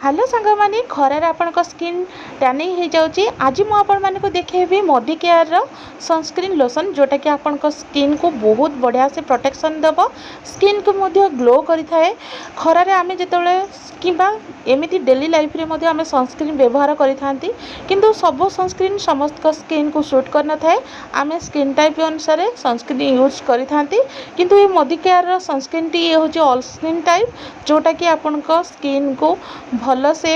Hello ସାଙ୍ଗମାନେ, ଖରାରେ ଆପଣଙ୍କ ସ୍କିନ୍ ଟ୍ୟାନିଂ ହେଇଯାଉଛି। ଆଜି ମୁଁ ଆପଣମାନଙ୍କୁ ଦେଖେଇବି ମୋଦି କେୟାରର ସନସ୍କ୍ରିନ୍ ଲୋସନ୍, ଯେଉଁଟାକି ଆପଣଙ୍କ ସ୍କିନ୍କୁ ବହୁତ ବଢ଼ିଆ ସେ ପ୍ରୋଟେକ୍ସନ୍ ଦେବ, ସ୍କିନ୍କୁ ମଧ୍ୟ ଗ୍ଲୋ କରିଥାଏ। ଖରାରେ ଆମେ ଯେତେବେଳେ କିମ୍ବା ଏମିତି ଡେଲି ଲାଇଫ୍ରେ ମଧ୍ୟ ଆମେ ସନସ୍କ୍ରିନ୍ ବ୍ୟବହାର କରିଥାନ୍ତି, କିନ୍ତୁ ସବୁ ସନସ୍କ୍ରିନ୍ ସମସ୍ତଙ୍କ ସ୍କିନ୍କୁ ସୁଟ୍ କରିନଥାଏ। ଆମେ ସ୍କିନ୍ ଟାଇପ୍ ଅନୁସାରେ ସନସ୍କ୍ରିନ୍ ୟୁଜ୍ କରିଥାନ୍ତି, କିନ୍ତୁ ଏ ମୋଦି କେୟାରର ସନସ୍କ୍ରିନ୍ଟି ଇଏ ହେଉଛି ଅଲ୍ ସ୍କିନ୍ ଟାଇପ୍, ଯେଉଁଟାକି ଆପଣଙ୍କ ସ୍କିନ୍କୁ ଭଲସେ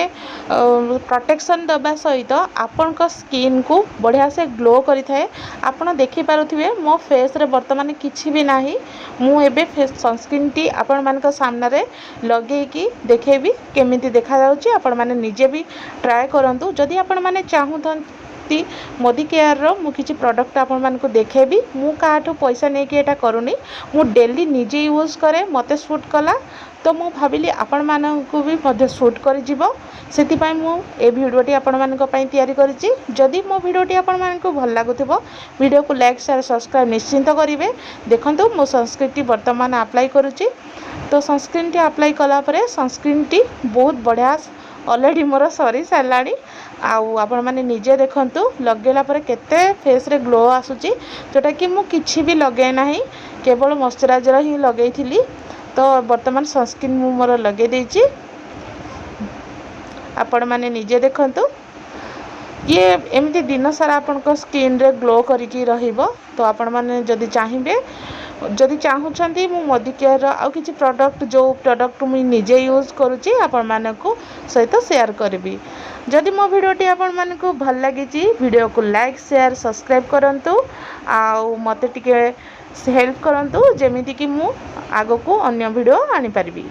ପ୍ରୋଟେକ୍ସନ୍ ଦେବା ସହିତ ଆପଣଙ୍କ ସ୍କିନ୍କୁ ବଢ଼ିଆ ସେ ଗ୍ଲୋ କରିଥାଏ। ଆପଣ ଦେଖିପାରୁଥିବେ, ମୋ ଫେସ୍ରେ ବର୍ତ୍ତମାନ କିଛି ବି ନାହିଁ। ମୁଁ ଏବେ ଫେସ୍ ସନସ୍କ୍ରିନ୍ଟି ଆପଣମାନଙ୍କ ସାମ୍ନାରେ ଲଗେଇକି ଦେଖେଇବି କେମିତି ଦେଖାଯାଉଛି। ଆପଣମାନେ ନିଜେ ବି ଟ୍ରାଏ କରନ୍ତୁ। ଯଦି ଆପଣମାନେ ଚାହୁଁଛନ୍ତି ମୋଦି କେୟାରର ମୁଁ କିଛି ପ୍ରଡ଼କ୍ଟ ଆପଣମାନଙ୍କୁ ଦେଖେଇବି, ମୁଁ କାହାଠୁ ପଇସା ନେଇକି ଏଇଟା କରୁନି। ମୁଁ ଡେଲି ନିଜେ ୟୁଜ୍ କରେ, ମୋତେ ସୁଟ୍ କଲା ତ ମୁଁ ଭାବିଲି ଆପଣମାନଙ୍କୁ ବି ମଧ୍ୟ ସୁଟ୍ କରିଯିବ। ସେଥିପାଇଁ ମୁଁ ଏ ଭିଡ଼ିଓଟି ଆପଣମାନଙ୍କ ପାଇଁ ତିଆରି କରିଛି। ଯଦି ମୋ ଭିଡ଼ିଓଟି ଆପଣମାନଙ୍କୁ ଭଲ ଲାଗୁଥିବ, ଭିଡ଼ିଓକୁ ଲାଇକ୍, ସେୟାର, ସବସ୍କ୍ରାଇବ୍ ନିଶ୍ଚିନ୍ତ କରିବେ। ଦେଖନ୍ତୁ, ମୁଁ ସନସ୍କ୍ରିନ୍ଟି ବର୍ତ୍ତମାନ ଆପ୍ଲାଏ କରୁଛି। ତ ସନସ୍କ୍ରିନ୍ଟି ଆପ୍ଲାଏ କଲା ପରେ ସନସ୍କ୍ରିନ୍ଟି ବହୁତ ବଢ଼ିଆ, ଅଲରେଡ଼ି ମୋର ସରି ସାରିଲାଣି। ଆଉ ଆପଣମାନେ ନିଜେ ଦେଖନ୍ତୁ, ଲଗେଇଲା ପରେ କେତେ ଫେସ୍ରେ ଗ୍ଲୋ ଆସୁଛି, ଯେଉଁଟାକି ମୁଁ କିଛି ବି ଲଗାଇ ନାହିଁ, କେବଳ ମଶ୍ଚରାଇଜର୍ ହିଁ ଲଗେଇଥିଲି। ତ ବର୍ତ୍ତମାନ ସନସ୍କ୍ରିନ୍ ମୁଁ ମୋର ଲଗେଇ ଦେଇଛି। ଆପଣମାନେ ନିଜେ ଦେଖନ୍ତୁ, ଇଏ ଏମିତି ଦିନସାରା ଆପଣଙ୍କ ସ୍କିନ୍ରେ ଗ୍ଲୋ କରିକି ରହିବ। ତ ଆପଣମାନେ ଯଦି ଚାହିଁବେ, ଯଦି ଚାହୁଁଛନ୍ତି, ମୁଁ ମୋଦି କେୟାରର ଆଉ କିଛି ପ୍ରଡ଼କ୍ଟ, ଯେଉଁ ପ୍ରଡ଼କ୍ଟ ମୁଁ ନିଜେ ୟୁଜ୍ କରୁଛି, ଆପଣମାନଙ୍କୁ ସହିତ ସେୟାର କରିବି। ଯଦି ମୋ ଭିଡ଼ିଓଟି ଆପଣମାନଙ୍କୁ ଭଲ ଲାଗିଛି, ଭିଡ଼ିଓକୁ ଲାଇକ୍, ସେୟାର, ସବସ୍କ୍ରାଇବ୍ କରନ୍ତୁ ଆଉ ମୋତେ ଟିକେ ହେଲ୍ପ କରନ୍ତୁ, ଯେମିତିକି ମୁଁ ଆଗକୁ ଅନ୍ୟ ଭିଡ଼ିଓ ଆଣିପାରିବି।